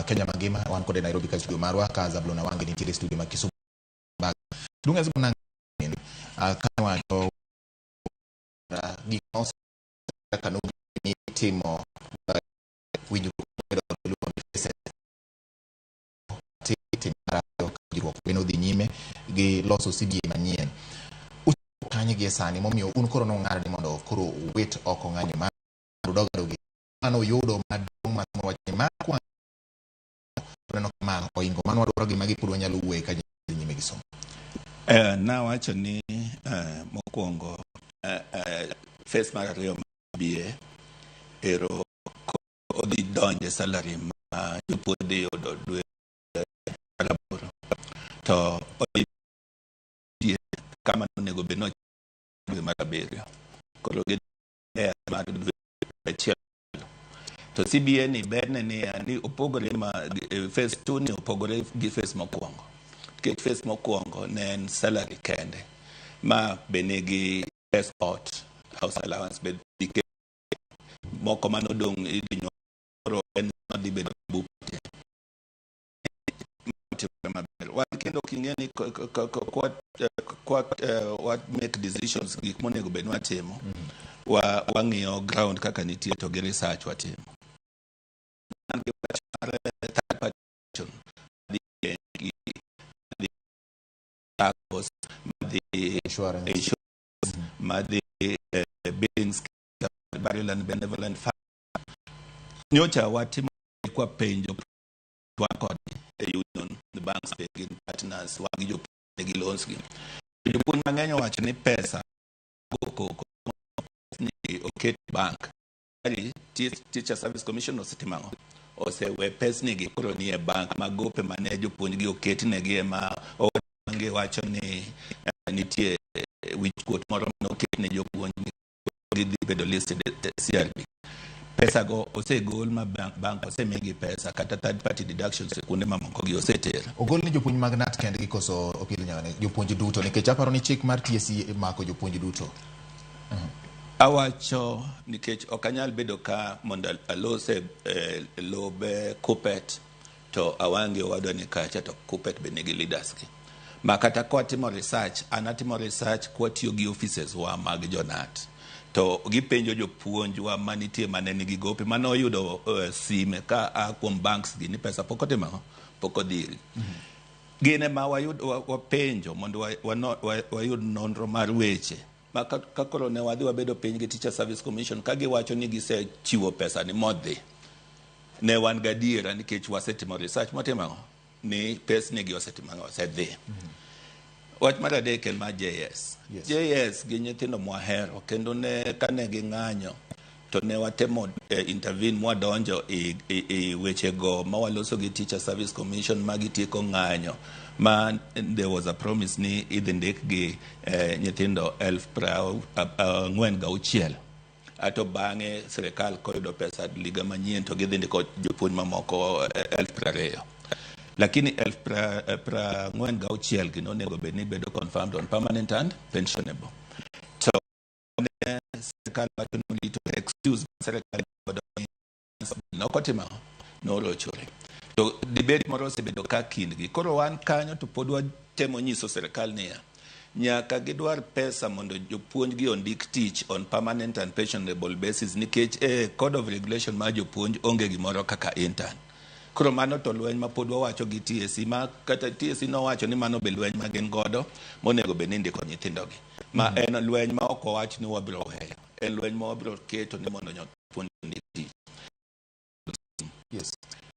Kenya mangima. Wan kode Nairobi ka studio marwa ka Zablon Awange nitiere studio ma Kisumu. Dunga Zablon ka wacho gik ma kaka ni timo winjruok winjruok bende odhi nyime gi loso CBA manyien. Uchopo kanye gie sani momiyo un koro nong'ad ni mondo koro uwit oko ng'anyo mar udog adogi mano uyudo maduong' ma wach ni mar kwan neno kama oingo mano wadwaro gi magi pod wanyalo wuoye ka dhi nyime gi somo. Nawacho ni mokwongo phase mar ariyo mar CBA ero odhi donjo e salary ma jopuonj dhi yudo dwe mar aboro to odhi kama onego bed ni dwe mar abiriyo koro gi mar dwe achiel. To CBA ni berne niya ni opogore ma phase 2 ni opogore gi phase mokwongo, nikech phase mokwongo ne en salary kende, ma be nigi pes ot, house allowance be dhi moko manodong' idhi nyuol en dhi bedo bup maber. Wan kendo ok ing'e ni kwa wa make decisions, gik monego bed ni watimo, wa wang'iyo ground kaka nitie to gi research watimo. An gi wach mar third party dhi bengi, madhi SACCOs, madhi insurance, insurance, madhi buildings, Maryland Benevolent Fund. Nyocha watimo kwa penjo wan kodgi e union, the banks be gin partners wan gi jopuonj gi loans gi. Jopuonj mang'eny owacho ni pesa go koko ni oket bank. Teacher Service Commission osetimo ang'o? Osewe pesni gi koro nie bank ma gope mane jopuonj gi oketnegi ema owange wacho ni nitie wich kuot moro mane oket ne jopuonj gidhi bedo listed e CRB. Pesa go osegol ma bank osemigi pesa kata third party deductions e kuonde mamoko gi oseter. Ogol ni jopuonj mag KNUT kendgi koso Okil Nyang'ane jopuonj duto, nikech aparo ni chik mar TSC mako jopuonj duto? Awacho nikech ok anyal bedo ka mondo alose lobe Kuppet to awangi owadwa ni kacha to Kuppet be nigi leaders gi. Ma kata kwatimo research, an atimo research kwatiyo gi offices wa mag joKNUT. To gipenjo jopuonjwa manitie mane nigi gope mane oyudo sime ka a kuom banks gi ni pesa pok otimo ang'o? Pok odhi irgi. Gin ema wayud wapenjo mondo wayud nonro mar weche. Ma ka koro ne wadhi wabedo piny gi Teacher Service Commission ka giwacho ni gisechiwo pesa ni modhi. Ne wan gadiera nikech wasetimo research motimo ang'o? Ni pesni gi osetimo ang'o? Osedhi. Wach mar adek en mar JS. JS gi nyithindo mwahero kendo ne kane ging'anyo to ne watemo intervene mwadonjo e weche go ma waloso gi Teacher Service Commission ma gitieko ng'anyo ma there was a promise ni idhi ndik gi nyithindo 46,000 ato bang'e sirikal koyudo pesa liga manyien to gidhi ndiko jopuonj mamoko 20,000, lakini 46,000 gi nonego bed ni bedo confirmed on permanent and pensionable to ne sirikal wacho ni orito excuse sirikal godo ni nokotimo norochore to debate moro osebedo ka kindgi. Koro wan kanyo to pod watemo nyiso sirikal niya nyaka gidwar pesa mondo jopuonj gi ondik tich on permanent and pensionable basis, nikech e code of regulation mar jopuonj onge gimoro kaka intern. Koro mano to lweny ma pod wawacho gi TSC, ma kata TSC nowacho ni mano be lweny ma gin godo monego bed ni indiko nyithindogi, ma en lweny ma ok wawach ni wabiro weyo, en lweny ma wabiro keto ni mondo jopuonj ondik tich.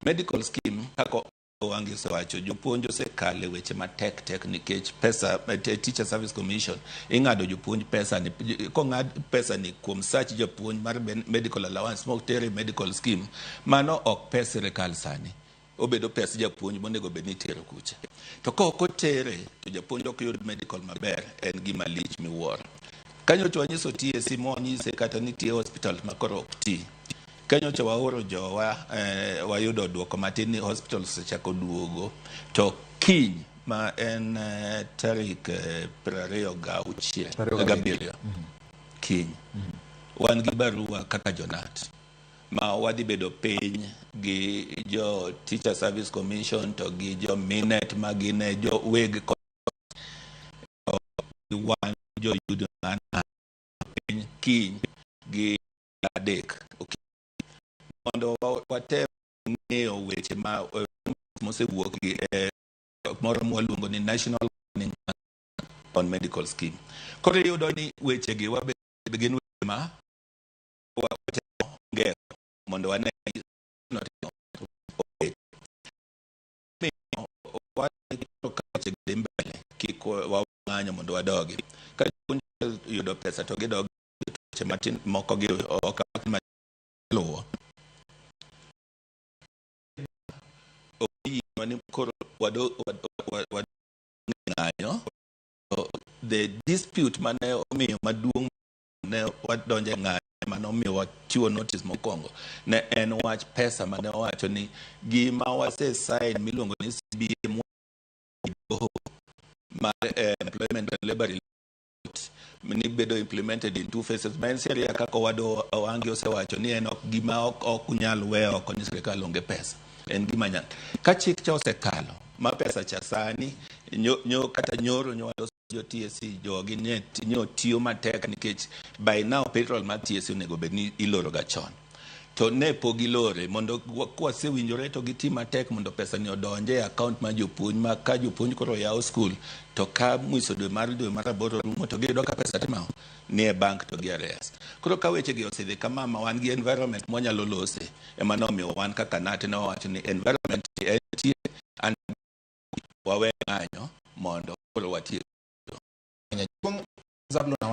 Medical scheme, kaka Owangi osewacho, jopuonj osekale weche matek tek nikech pesa Teacher Service Commission ing'ado jopuonj pesa ni kong'ad pesa ni kuom sach japuonj mar medical allowance motere medical scheme, mano ok pes sirikal, sani obedo pes japuonj monego bed ni itero kucha. To ka ok otere to japuonj ok yud medical maber, en gima lich miwuoro. Kanyocha wanyiso TSC mawanyise kata nitie hospital ma koro ok ti. Kanyocha waoro jowa wayudo duoko matin ni hospital osechako duogo, to kiny ma en tarik 26 gabiriyo kiny wan gi barua kaka joKNUT. Ma wadhi bedo piny gi jo Teacher Service Commission to gi jo Minet ma gin e jo weg wan jo union mar piny kiny gi 3 mondo watem ng'eyo weche ma mosewuok gi moro mwaluongo ni National Governing on Medical Scheme. Koro iyudo ni weche gi wabe gin weche ma watemo ngero mondo wane notimo obet. Miyo ka weche gi dhi mbele kik wang'anyo mondo wadogi. Ka jopuonj yudo pesa to gidog weche matin moko gi ok maluwo. Oyienwa ni koro wado ng'anyo. The dispute mane omiyo maduong' ne wadonje ng'anyo mane omiyo wachiwo notice mokwongo ne en wach pesa mane owacho ni gima wase sign miluongo ni CBA mar employment and labor ni bedo implemented in two phases ma en sheria kaka owado Owangi osewacho ni en ok gima ok nyal weyo oko ni sirikal onge pesa en gima nyal ka chik cha osekalo ma pesa cha sani nyo kata nyoro nyo waloso jo TSC jogi ne nyo tiyo matek nikech by now payroll mar TSC onego bed ni iloro ga chon to ne pok gilore mondo kwasewinjore to giti matek mondo pesa ni odonje e account mar jopuonj ma ka jopuonj koro yawo skul to ka mwiso dwe mar 8 rumo to giyudo ka pesa timo ni e bank to gi arrears. Koro ka weche gi osedhi kama ma wan gi environment mwanyalo lose ema nomiyo wan kaka KNUT ne wawacho ni environment entie and wawe ng'anyo mondo koro watiek. Jaduong' Zablon.